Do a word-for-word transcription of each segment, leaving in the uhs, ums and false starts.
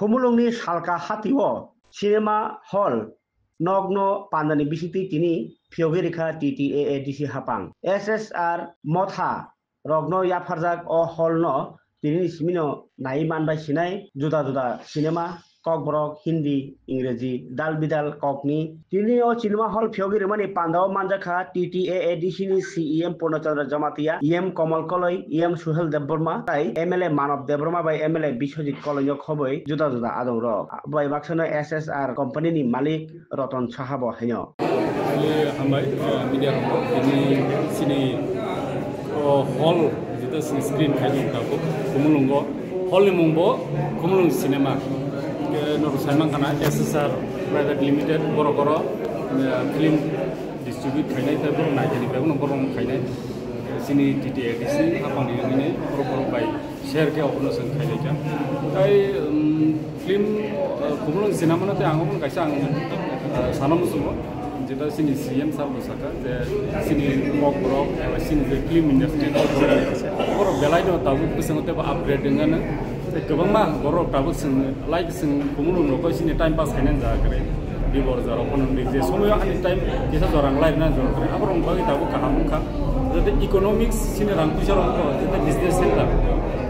Khumulwngni Salka hatio cinema hall nokno pandani bisingtwi tini phiyogwi rikha T T A A D C hapang. S S R motha rokno yapharjak o hall no tini simino nai manbai sinai juda juda cinema, Kokborok, Hindi, Ingreji, dal bidal kokni. Tini o cinema hall phiyogwi rwmani pandao manjakha T T A A D C ni C E M Purna Chandra Jamatia, E M Komal Koloi, E M Suhel Debbarma, tai M L A Manav Debbarma bai M L A Biswajit Koloi no khoboi juda juda adong rok. Bai baksano S S R company ni malik Roton Saha bo haino. Hambai, media rok, tini sini o hall jeta sini screen khai dong tabuk Khumulwngo, hall ni mung bo Khumulwng cinema. Ke norok sai mankha na S S R Private Limited, borok oro, eh, film distribute khainai, tei borok naikhe ni bagwi no borok khainai. Sini T T A D C hapang ni wngwi borok borok bai share khe obono chwng khailai kha. Tai, um, film, uh, Khumulwng cinema no tei ang obono kaisa ang, uh, sana muchungo, jeta sini C M sir bo saka je sini Kokborok eba sini je film industry Kokborok borok belai no tabuk bwskango teibo upgrade wngano. Tei kwbangma borok tabuk chwng like chwng Khumulwng rok sini time pass khainani jaga kwrwi. Bibor jora phano wngdi je somoyo ani time kisa jora wng lai rwna jora kwrwi. Aborok bagwi tabuk kaham wngkha. Jate economics sini rang puisa rok jate business center.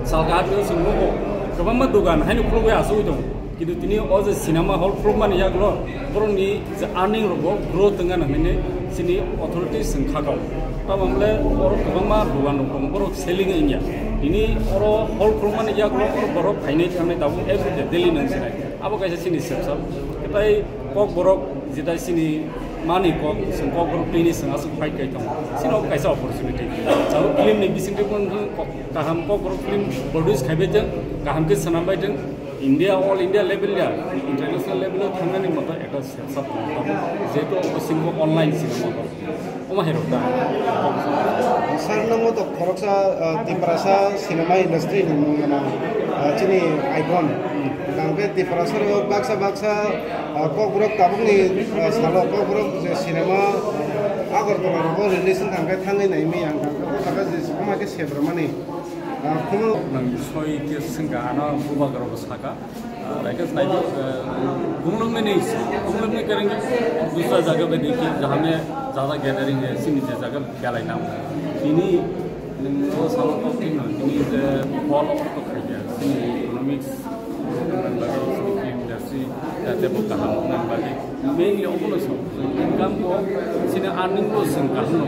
Salka hatio chwng nugo kwbangma dogan haino khulugwi achugwi tongo. Kintu tini o je cinema hall khulukmani yagulo borokni je earning rok bo growth wngna hinwi chini authorities chwng khakao. Tamo hwnle borok kwbangma dogan rok tongo, borok selling wngya. Tini oro hall khulukmani yagulo borok phainai thangnai tabuk everyday daily nang sinai. Abo kaisa chini sep sap. Tei Kokborok jeta chini mani kok, chwng Kokborok tini chwng aswk fight kai tongo. Chini abo kaisa opportunity. Tabuk film ni bisingtwi bo kaham Kokborok film produce khaibai thwng, kaham khe swnambai thwng. India, all India level ya, international level o thangnani moto ekta sep sap tongo. Jehetu obo singbo online cinema hall. Omo hai rok da. Sir, nangbo to khoroksa, ah, Tiprasa cinema industry ni mung gana, ah, chini icon. Hwnkhe Tiprasa rok baksa baksa, ah, Kokborok tabukni, ah, salo Kokborok je cinema Agartala rogo release wngkha hwnkhe thangwi naimaya hwnkha hwnkhe o jaga je omo hai khe sebromani. Ah, Khumulwng. Nang soi khe swngkha ano bubagra bo saka. Ah, like us nai, ah, Khumulwng ni, Khumulwng ni kereng dusra jaga bai dei khe jahane jada gathering hai sini je jaga belai nang. Ini nang o salo kok tin no, ini je hall of to khai ya, sini economics nang bagwi, sini film industry jate bo kaham nang bagwi. Mainly obono so income bo sini earning bo sing kaham no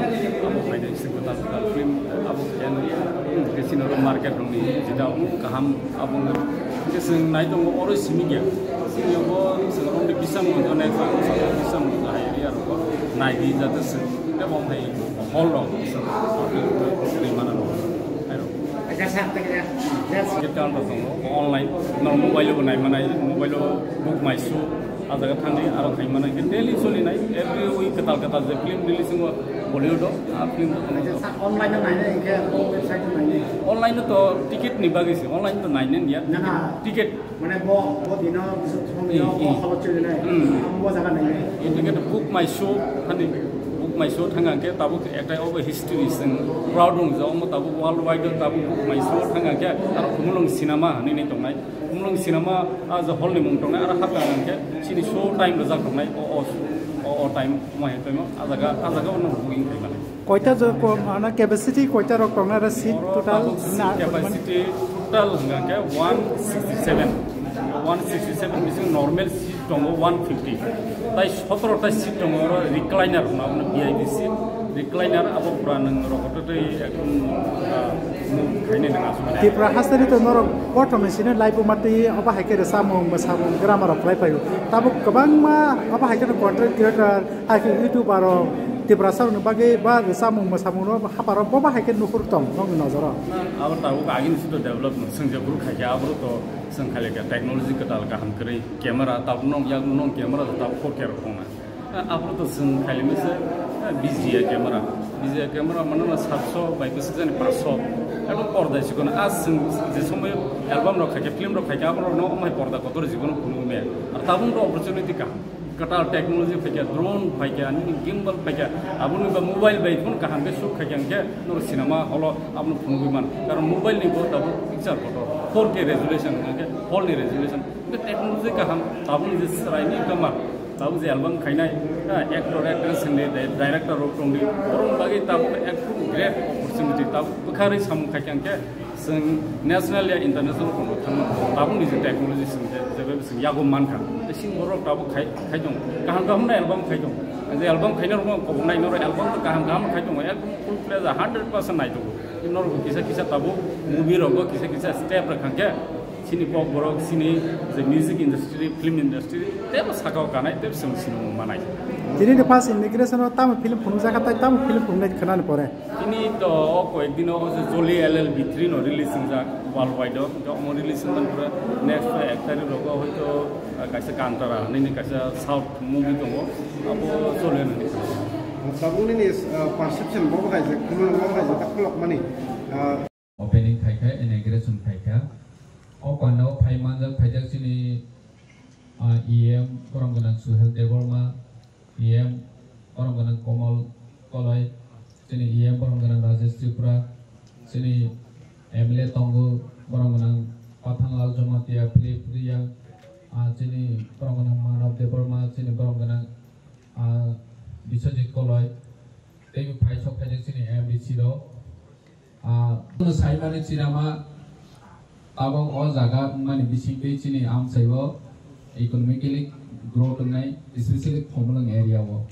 abo khainai sing kwtal kwtal film abo khayan ke sini oro market rok ni jeta omo kaham abo no ke sing nai tongo oro simi ya sini obo sing oro ni bisam mo jone ka bisam mo jahai area rok nai di jate sing te bom hai hall rok sing ri mana rok hai rok. Kita tongo online no mobile bo nai manai mobile o book my show. Ah jaga thangwi aro khai mano, hingkhe daily solinai, every week kwtal kwtal je film release wngo Bollywood o, ah film bo tongo. Acha, sa-, online no nainai, hingkhe bo website no nainai. Online no to ticket ni bagwi se, online to nainai ya. Na, na. Ticket. Mane bo, bo dino, bisu thong Hmm, dino, hmm. Bo kholok choli nai. Hmm. Bo jaga nainai. Hingkhe book my show, hani book my show thanga hingkhe tabuk ekta obo history sing proud rung ja, omo tabuk world wide tabuk book my show thanga hingkhe aro Khumulwng cinema hinwi nai tongnai. Khumulwng cinema, ah, je hall ni mung tongnai, aro hapkha hwnkhe chini show time rwjak tongnai, o, o, o, o time, omo hai time o, ah jaga, ah jaga o no booking khai mani. Koita jo ko, mana capacity koita rok tongnai aro seat oro total tabuk na, seat capacity total hwnkha khe one sixty seven. One sixty seven bising normal seat tongo one fifty. Tai sotoro ta seat tongo oro recliner hwnna abono V I P seat. Recliner abo pura nwng rokotwi ekdom, ah, move khainai nwng aswk mani. Tripura hasteni to norok kothomni sini live-o matwi obo hai khe rwchapmung, mwsamung, drama rok khlai phaio. Tabuk kwbangma obo hai kheno content creator, hai khe YouTuber rok Tiprasa rokni bagwi ba rwchapmung, mwsamung rok haparo bobo hai khe nuhur tong nokni nojoro. Abo tabuk agini sito development swngjak phuru khai khe abo to swng khailai kha technology kwtal kaham kwrwi camera tabuk nok yak nok camera tabuk four K rok tongo. Aphuru to chwng khailai masa, eh, B G A camera. B G A camera mano na satso bai bwswk jani paanch so. Ebo porda chikon. A chwng je somoy album rok khaikha, film rok khaikha, aborok no omai porda kotor jikon phunuk me. Ar tabuk to opportunity ka. Kwtal technology phaikha, drone phaikha, nini gimbal phaikha, aboni ba mobile bai phone kaham khe shoot khaikha hwnkhe noro cinema hall o abono phunugwi man. Karon mobile ni bo tabuk picture kotor, four K resolution hwnkhe hall ni resolution. Technology kaham, tabuk ni je chwraini kamar, tabuk je album khainai, ha, actor, actress ni di-, director rok tongdi, borok bagwi tabuk ekdum great opportunity, tabuk bwkharwi samung khaikha hwnkhe chwng national ya international kono thangma, tabuk ni je technology chwng je, je bai chwng yago mankha. Tei chini borok tabuk khai, khai tongo, kaham kaham no album khai tongo. Je album khainai rokno koboknai norok album kaham kaham khai tongo, ekdum full fledged hundred percent nai tongo. Norok kisa kisa tabuk movie rogo kisa kisa step rwkha hwnkhe, chini Kokborok, chini je music industry, film industry, tebo sakao kanai, tebo chwng sinimung manai. Tini ni first inauguration o tamo film phunukjak kha, tai tamo film phunuknai khwnani pore? Tini to o koyek dino o je Jolly L L B three no release wngjak worldwide o. Hwnkhe omo release wngmani pore next ek tarikh rogo hoito, ah, kaisa Kantara hinwi kaisa South movie tongo, abo chole nani. Tabuk nini, ah, perception bo bai je, khumulwng bo bai je, ta khulokmani, ah, Opening khaikha, inauguration khaikha. O pandao phai manjak phaijak chini, ah, E M borom gwnang Suhel Debbarma, E M borom gwnang Komal Koloi, chini E M borom gwnang Rajesh Tripura, chini M L A tongo borom gwnang Pathanlal Jamatia, Philip Riya, ah, chini borom gwnang Manav Debbarma, chini borom gwnang, ah, Biswajit Koloi, tei phai sok phaijak chini M D C rok. Ah, saimani chinama tabok o jaga wngmani bisingtwi chini amchaibo economically growth wngnai, especially Khumulwng area o.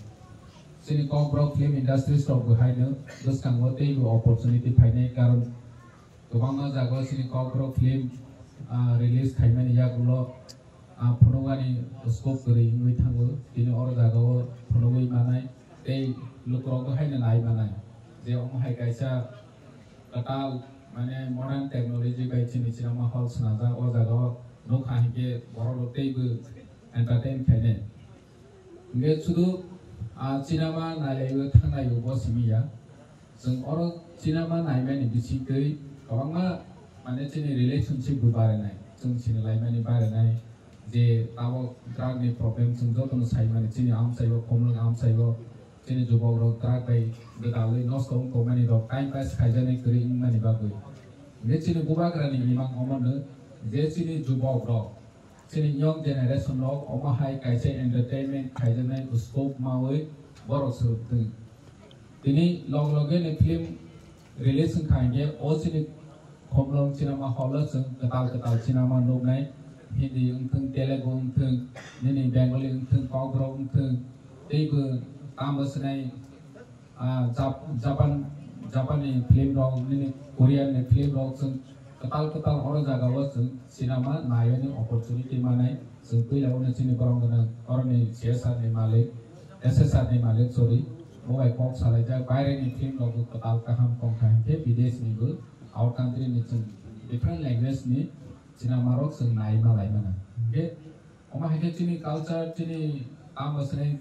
Chini Kokborok film industries rok bo haino bwskango teibo opportunity phainai, karon kwbangma jagao chini Kokborok film, ah, release khaimani yagulo, ah, phunukmani scope kwrwi wngwi thango. Tini oro jagao phunugwi manai tei lukurokbo haino nai manai je omo hai kaisa kwtal, mane, modern technology bai chini cinema hall swnamjak. O jagao nukha hinkhe borok rok teibo entertain khainai. Hinkhe sudu, ah, cinema nailaiwi thanglaiwi bo simi ya. Chwng oro cinema naimani bisingtwi kwbangma, mane, chini relationship bo barinai, chwng sinilaimani barinai, je tabok drug ni problem chwng jotono saimani, chini amchaibo, Khumulwng amchaibo, chini jubok rok drug bai gwdalwi nosto wng tongmani rok time pass khaijaknai kwrwi wngmani bagwi. Hinkhe chini bubagrani imang omono je chini jubok rok, chini young generation rok omo hai kaisa entertainment khaijaknai scope mawi borok swrwngtwng. Tini log loge ni film release wngkha hinkhe o chini Khumulwng cinema hall o chwng kwtal kwtal cinema nuknai, Hindi wngthwng, Telugu wngthwng, nini Bengali wngthwng, Kokborok wngthwng, teibo tamo swnai, ah, Jap-, Japan, Japan ni film rok, nini Korean ni film rok, chwng kwtal kwtal oro jaga o chwng cinema naiyani opportunity manai. Chwng puila uno chini borom gwnang oroni C S R ni malik, S S R ni malik, sorry, bo bai kok salaijak, baire ni film rok bo kwtal kaham tongkha hinkhe bidesh ni bo, out country ni chwng different language ni cinema rok chwng nai malai mano. Hinkhe omo hai khe chini culture, chini tamo swnai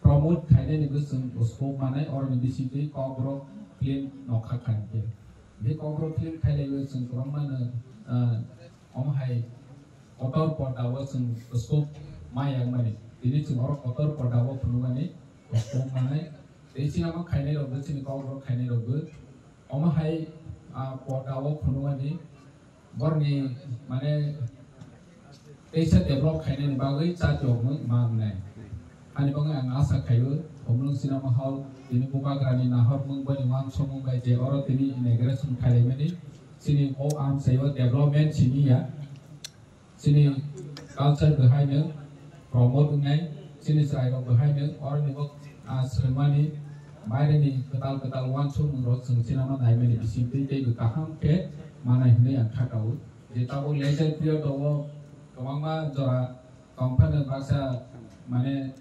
promote khainani bo chwng scope manai, oroni bisingtwi Kokborok film nokha kha hinkhe. Bini Kokborok film khailaiwi chwng kwbangma no, ah, omo hai kotor porda o chwng scope ma yang mani. Tini chwng oro kotor porda o phunukmani scope manai. Tei chini omo khainai rok bo, chini Kokborok khainai rok bo omo hai, ah, porda o phunukmani. Borokni, mane, teisa develop khainani bagwi chati rokno ma wngnai. Ani bagwi ang asa khaio, Khumulwng cinema hall, tini bubagrani nahormung boni uansukmung bai je oro tini inauguration khailaimani, chini o amchaio development simi ya, chini culture bo haino promote wngnai, chini chwrairok bo haino oroni bo, ah, swrwngmani, baireni kwtal kwtal uansukmungrok chwng chinama naimani bisingtwi teibo kaham khe manai hwnwi ang kha kao. Je tabuk leisure period o kwbangma jora tong phano baksa, mane,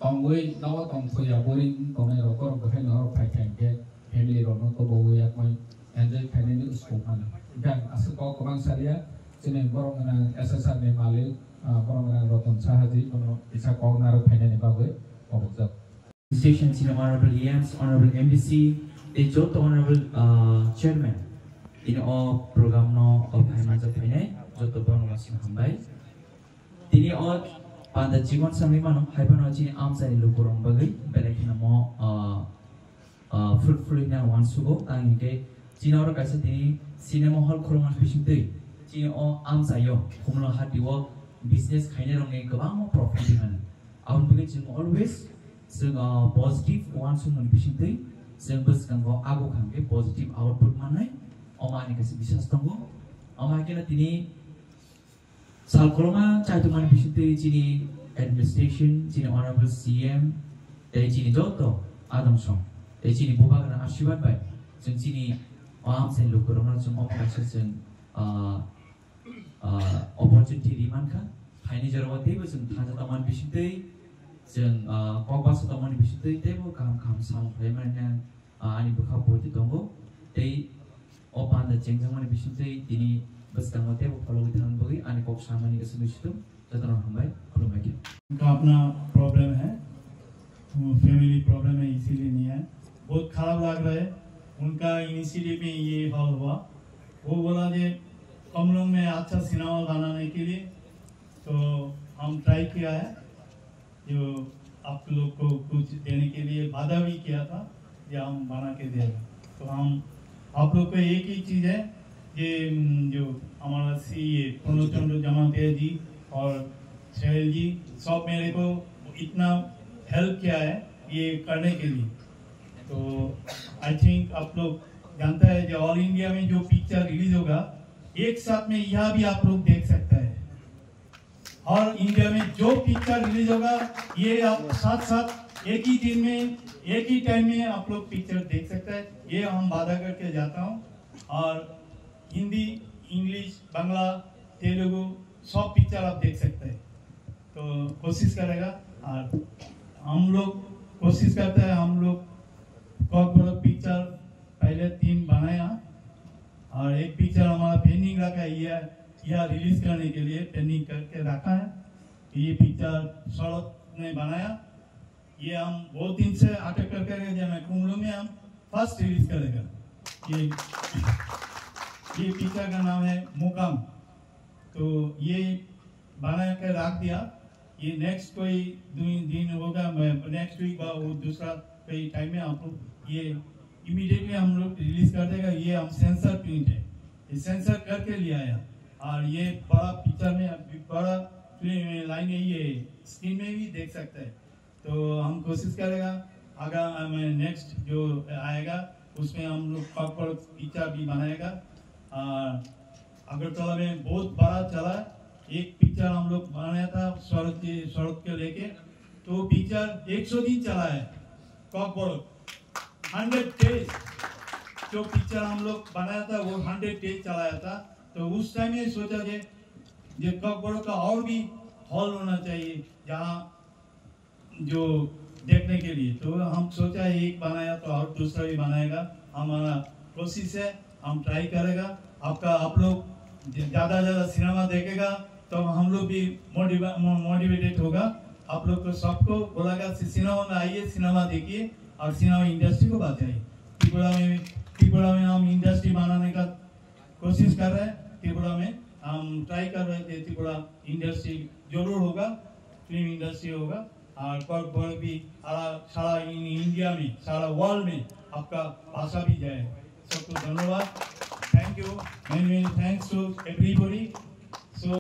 tongwi nogo tong phuya boring wng tongnai rok, borok bo haino oro phai kha hinkhe family rokno tobowi yakmai enjoy khainani scope mano. Hinkhe ang aswk kok kwbang salia, chini borok gwnang S S R ni malik, ah, borok gwnang Ratan Sahaji, bono kisa kok narwk phainani bagwi kobokjak. Station chini honorable E Ms, honorable M D C, tei joto honorable, ah, chairman. Tini o program no o phai manjak phainai joto borok no sing hambai. Tini o panda chikon sangwi mano, hai phano chini amchaini lukurok bagwi belai kheno mo, ah, ah, fruitful hwnwi ang uansugo. Tang hinkhe chini oro kaisa tini cinema hall khulumani bisingtwi Chini o amchaio khumlo hati o business khainai rokni kwbangma profit hwnwi. Aboni bagwi chwng always chwng, ah, positive uansukmani bisingtwi chwng bwskango abo kha hwnkhe positive output mannai. Omo ani kaisa biswas tongo. Omo hai kheno tini sal koloma chaitokmani bisingtwi chini administration, chini honorable C M, tei chini joto adamsong, tei chini bubagra asirwad bai chwng chini o amchaini lukurokno chwng omo kaisa chwng, ah, ah, opportunity ri mankha. Phaini jorao teibo chwng thansa tongmani bisingtwi, chwng, ah, kok basa tongmani bisingtwi teibo kaham kaham samung khlai mani ang, ah, ani bwkha poito tongo. Tei o panda chengjakmani bisingtwi tini bwskango teibo phologwi thangna bagwi ani kok samani aswk situng. Jotono hambai, khulumbai khe. उनका अपना प्रॉब्लम है, वो family problem है, इसीलिए नहीं आए। बहुत खराब लग रहा है। उनका इनिशिएटिव में ये हॉल हुआ। वो बोला कि कमलोंग में अच्छा सिनेमा बनाने के लिए, तो हम ट्राई किया है। जो आप लोग को कुछ देने के लिए वादा भी किया था, जो हम बना के देगा। तो हम आप लोग को एक ही चीज़ है कि, हम्म, जो हमारा सीए पूर्णचंद्र जमातिया जी और सोहेल जी, सब मेरे को इतना हेल्प किया है ये करने के लिए। तो आई थिंक आप लोग जानता है जो ऑल इंडिया में जो पिक्चर रिलीज होगा, एक साथ में यह भी आप लोग देख सकता है। और इंडिया में जो पिक्चर रिलीज होगा, ये आप साथ साथ एक ही दिन में, एक ही टाइम में आप लोग पिक्चर देख सकते हैं, ये हम वादा करके जाता हूँ। और हिंदी, इंग्लिश, बांग्ला, तेलुगु, सब पिक्चर आप देख सकते हैं। तो कोशिश करेगा, और हम लोग कोशिश करते हैं, हम लोग कॉकबरक पिक्चर पहले तीन बनाया, और एक पिक्चर हमारा पेंडिंग रखा है, यह, यह रिलीज करने के लिए पेंडिंग करके रखा है। ये पिक्चर सड़क ने बनाया, ये हम बहुत दिन से अटक करके रह गया, मैं कुमलू में हम फर्स्ट रिलीज करेगा। ये, ये पिक्चर का नाम है मुकाम। तो ये बना के रख दिया। ये नेक्स्ट कोई दो दिन होगा, मैं नेक्स्ट वीक बा वो दूसरा कोई टाइम में आप लोग ये इमीडिएटली हम लोग रिलीज कर देगा। ये हम सेंसर प्रिंट है, ये सेंसर करके लिया है। और ये बड़ा पिक्चर में, बड़ा फिल्म लाइन में, ये स्क्रीन में भी देख सकते हैं। तो हम कोशिश करेगा आगा, मैं नेक्स्ट जो आएगा उसमें हम लोग कॉकबरक पिक्चर भी बनाएगा। और अगरतला में बहुत बड़ा चला, एक पिक्चर हम लोग बनाया था सड़क के, सड़क के लेके, तो पिक्चर एक सौ दिन चला है कॉकबरक, हंड्रेड डेज। जो पिक्चर हम लोग बनाया था वो हंड्रेड डेज चलाया था। तो उस टाइम ये सोचा कि ये कॉकबरक का और भी हॉल होना चाहिए जहाँ जो देखने के लिए। तो हम सोचा एक बनाया तो और दूसरा भी बनाएगा। हमारा कोशिश है, हम ट्राई करेगा। आपका, आप लोग ज-, ज़्यादा ज़्यादा सिनेमा देखेगा तो हम लोग भी मोटिवेटेड होगा। आप लोग को सबको बोलागा, सि-, सिनेमा में आइए, सिनेमा देखिए और सिनेमा इंडस्ट्री को बचाइए। त्रिपुरा में, त्रिपुरा में हम इंडस्ट्री बनाने का कोशिश कर रहे हैं। त्रिपुरा में हम ट्राई कर रहे थे, त्रिपुरा इंडस्ट्री जरूर होगा, फिल्म इंडस्ट्री होगा। और कॉकबरक भी सारा, सारा इन-, इंडिया में, सारा वर्ल्ड में आपका भाषा भी जाए। सबको धन्यवाद। Thank you, many many thanks to everybody।